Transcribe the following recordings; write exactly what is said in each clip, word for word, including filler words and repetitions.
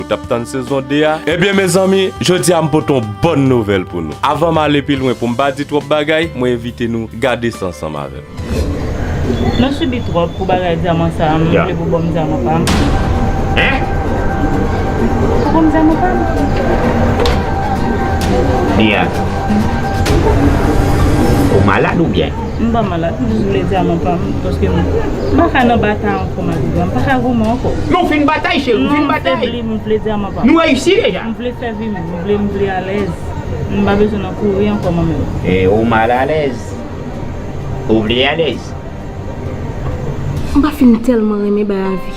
Ou t ap tann sezon de a? Ebyen, mezanmi, jodi a m pote yon bòn nouvèl pou nou. Avan m ale pi lwen, pou m pa di twòp bagay, mwen envite nou gade sa ansanm avè m. Nou sibi twòp pou bagay dyaman sa a, m vle pou ban m dyaman pa m. Hein? Pou ban m dyaman pa m. Nia, ou malad oubyen? M pa malad, m jis vle dyaman pa m, paske m, m pa ka nan batay ankò, Madrigal, m pa ka goumen ankò. Men w fin batay, cheri, w fin batay. M febli, m vle dyaman pa m. Nou reyisi deja. M vle fè vi m, m vle, m vle alèz. M pa bezwen nan kouri ankò, manmi. E ou mal alèz. Ou vle alèz. M pa fin tèlman renmen bay avi.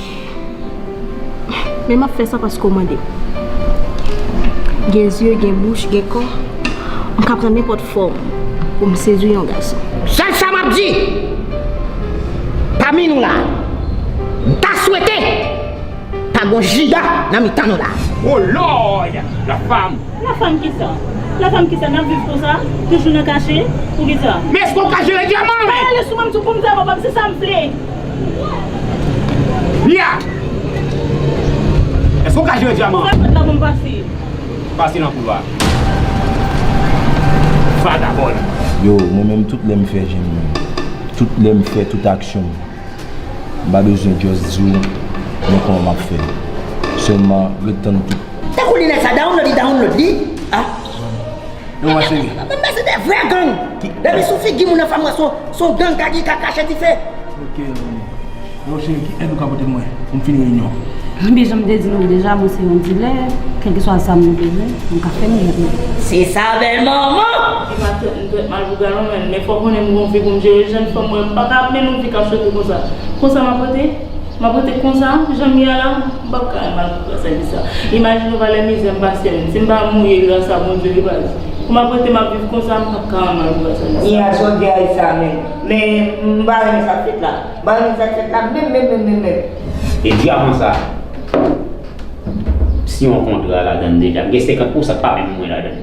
Men m ap fè sa paske w mande m. Gen zye, gen bouch, gen kò. M ka pran nenpòt fòm pou m sedui yon gason. Sèl sa m ap di, pami nou la, m ta swete pa gon Jida nan mitan nou la. Oh Lord! La femme! La femme kisa? La femme kisa? N ap viv konsa? Toujou nan kache? Poukisa? Men èske w ka jere dyaman w? Pa rele sou mwen, m di w pou m dyaman pa m, se sa m vle. Nia! Èske w ka jere dyaman? Fè pòt la pou m pase. Pase nan koulwa. Vagabòn. Yo, mwen menm tout lè m fè je m, tout lè m fè tout aksyon m, m pa bezwen just di w men kòman m ap fè. Sèlman ret tann tout. Tankou linèt sa, download li, download li. Ah. Yo, ma chérie. Mwen se de vrè gang. Depi sou figi moun nan fè m wè se yon gang k ap kache dife. Ok, yo, cheri, ki èd ou ka pote mwen pou m fin reyinyon? Ebyen, jan m te di nou deja, mwen se yon dilè. Kèlkeswa zam nou bezwen, nou ka fè nou jwenn. Se sa, bèl manman! E pa tèt m tèt mal pou galon, men, men fò konnen m gon vi pou m jere, jèn fanm mwen, m pa ka ap mennen yon vi k ap sot konsa. Konsa m ap rete? M ap rete konsa, jan m ye a la, m p ap ka al mal pou sèvis sa. Imajine w valè mizè m pase menm. Si m pa mouri gras a Bondye wi baz. Pou m ap rete m ap viv konsa, m p ap ka al mal pou sèvis sa. Nia, sa w di a e sa menm. Men m pa renmen sa k fèt la. M pa renmen sa k fèt la menm, menm, menm, menm, menm. E dyaman sa, si yon kontra ladann deja, m gen senkant pousan k pa menm mwen ladann.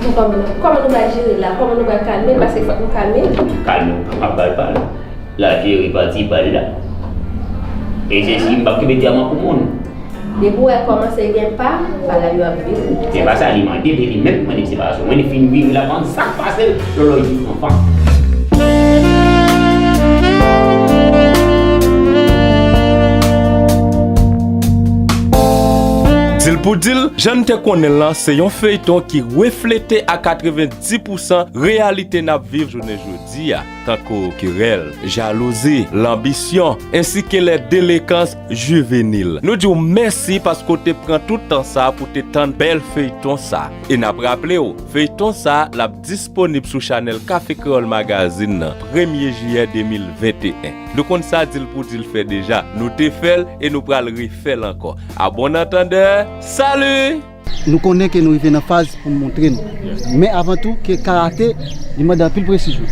Bon, kòman, kòman nou pral jere la? Kòman nou pral kalme l? Paske fòk nou kalme l. Kalme, m ap ba l pa l. L ap jere pati pa l la. E se si m p ap kenbe dyaman pou moun. Depi w wè kòmanse gen pa, pa la yo ap vini. Se pa sa li mande, men li menm ki mande m separasyon. Mwen li fin vini la, ban sa k pase l, lòlòy di anfan. Di l pou di l, jan n te konnen l lan, se yon feyton ki reflete a katrevenndis pousan reyalite n ap viv jounen jodi a, tankou kerèl, jalouzi, lanbisyon, ensi ke lè delekans jivenil. Nou di w mèsi paske w te pran tout tan sa pou te tann bèl feyton sa. E n ap raple w, feyton sa, l ap disponib sou chanèl Kafe Kreyòl Magazine nan, premye jiyè de mil venteyen. Nou konn sa di l pou di l fè deja. Nou te fè l e nou pral refè l ankò. A bon antandè, sali! Nou konnen ke nou rive nan faz pou n montre nou. Men avan tou, ke karate, li mande anpil presizyon.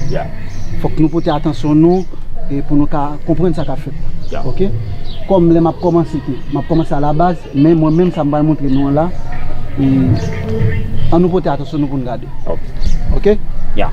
Fòk nou pote atansyon nou e pou nou ka konprann sa k ap fèt la. Ok? Kòm lè m ap kòmanse ke, m ap kòmanse alabaz, men mwen menm sa m pral montre nou an la, e, ann nou pote atansyon nou pou n gade. Ok? Ya.